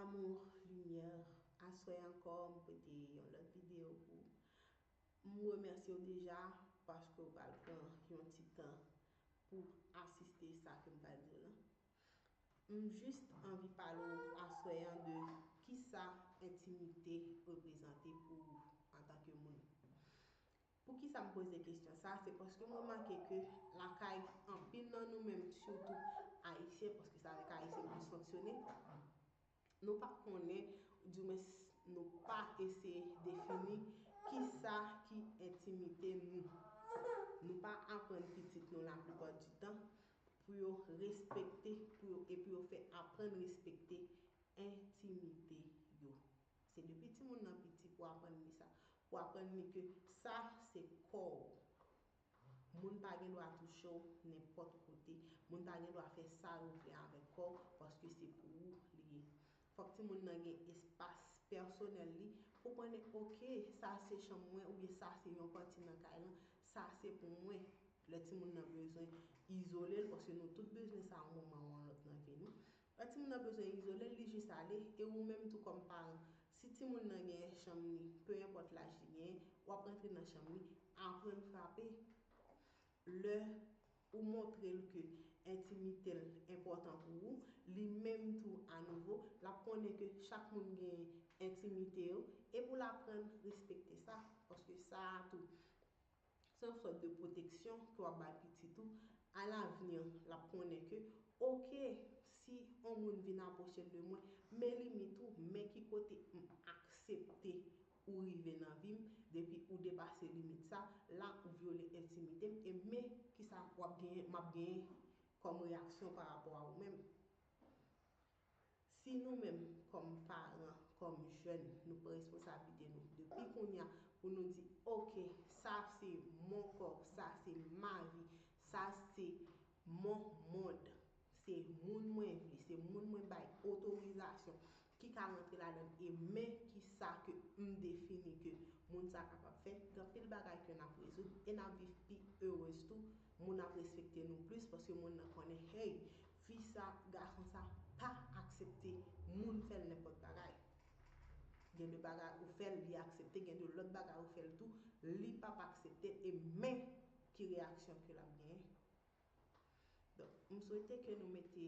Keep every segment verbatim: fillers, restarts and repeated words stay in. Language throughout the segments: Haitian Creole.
Amour, limyè, aswè ankò m pote yon lòt videyo pou ou. M remèsye w deja paske w pral pran yon ti tan pou asiste sa ke m pral di w lan. M jis anvi pale w aswè an de kisa entimite reprezante pou ou antanke moun. Poukisa m poze kesyon sa? Se paske m remake ke lakay anpil nan nou menm, sitou ayisyen, paske se avèk ayisyen m plis fonksyone, nou pa konnen, dimwens nou pa eseye defini kisa ki entimite nou. Nou pa aprann pitit nou laplipa di tan pou yo respekte, pou yo, epi yo fè aprann respekte entimite yo. Se depi timoun nan piti pou aprann li sa, pou aprann li ke sa se kò w. Moun pa gen dwa touche w nenpòt kote. Moun pa gen dwa fè sa yo vle avèk kò w, paske se pou ou li ye. Fòk timoun nan gen espas pèsonèl li pou konnen, oke, sa se chanm mwen, oubyen sa se yon pati nan kay lan, sa se pou mwen. Lè timoun nan bezwen izole l, paske nou tout bezwen sa yon moman ou yon lòt nan vi nou. Lè timoun nan bezwen izole l, li jis ale, e ou menm tou kòm paran, si timoun nan gen chanm li, pe enpòt laj li genyen, w ap rantre nan chanm li, aprann frape. Lè ou montre l ke entimite l enpòtan pou ou, li menm tou, anouvo, l ap konnen ke chak moun gen entimite yo, e pou l aprann respekte sa, paske sa a tou, se yon sòt de pwoteksyon ke w ap bay pitit ou. Alavni, l ap konnen ke, oke, si yon moun vin apwoche l de mwen, men limit ou, men ki kote m aksepte ou rive nan vi m, depi ou depase limit sa, la ou vyole entimite m, e men kisa w ap genyen, m ap genyen kòm reyaksyon pa rapò a ou menm. Si nou menm, kòm paran, kòm jèn, nou pran responsablite nou depi kounye a pou nou di, oke, sa se mon corps, sa se ma vie, sa se mon monde, se moun mwen vle, se moun mwen bay otorizasyon ki ka rantre ladan l, e men kisa ke m defini ke moun sa kapab fè. Gen anpil bagay ke n ap rezoud e n ap viv pi erez tou. Moun ap respekte nou plis paske moun nan konnen, hey, fi sa, gason sa pa aksepte moun fè l nenpòt bagay. Gen de bagay ou fè l, li aksepte, gen de lòt bagay ou fè l tou, li p ap aksepte, e men ki reyaksyon ke l ap genyen. Donk, m swete ke nou mete,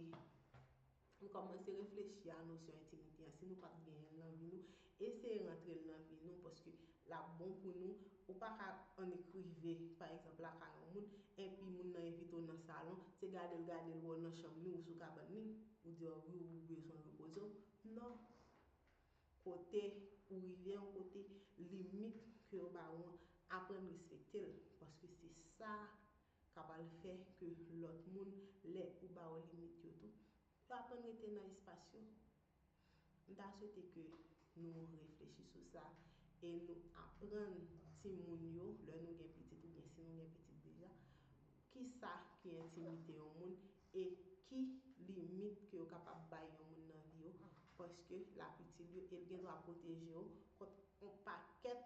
nou kòmanse reflechi a nosyon entimite an. Si nou pa t genyen l nan vi nou, eseye rantre l nan vi nou, paske l ap bon pou nou. Ou pa ka annik rive, pa egzanp, lakay yon moun, epi moun nan envite w nan salon, se gade l, gade l, wè w nan chanm li, ou sou kabann li, ou di, o wi, ou bezwen repoze w. Non. Kote ou rive an, kote limit ke yo ba ou an, aprann respekte l, paske se sa k ap al fè ke lòt moun, lè ou ba yo limit yo tou, yo aprann rete nan espas yo. M ta swete ke nou reflechi sou sa e nou aprann timoun yo, lè nou gen pitit oubyen si nou gen pitit deja, kisa ki entimite yon moun e ki limit ke yo kapab bay yon moun nan vi yo, paske l ap itil yo e l gen dwa pwoteje yo kont yon pakèt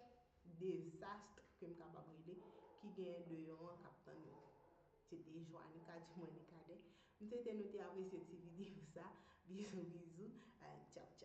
dezas ke m kapab rele ki genyen deyò an k ap tann yo. Se te Joanica Dumornay Cadet. M swete nou te apresye ti videyo sa. Bizou, bizou. Tchaw.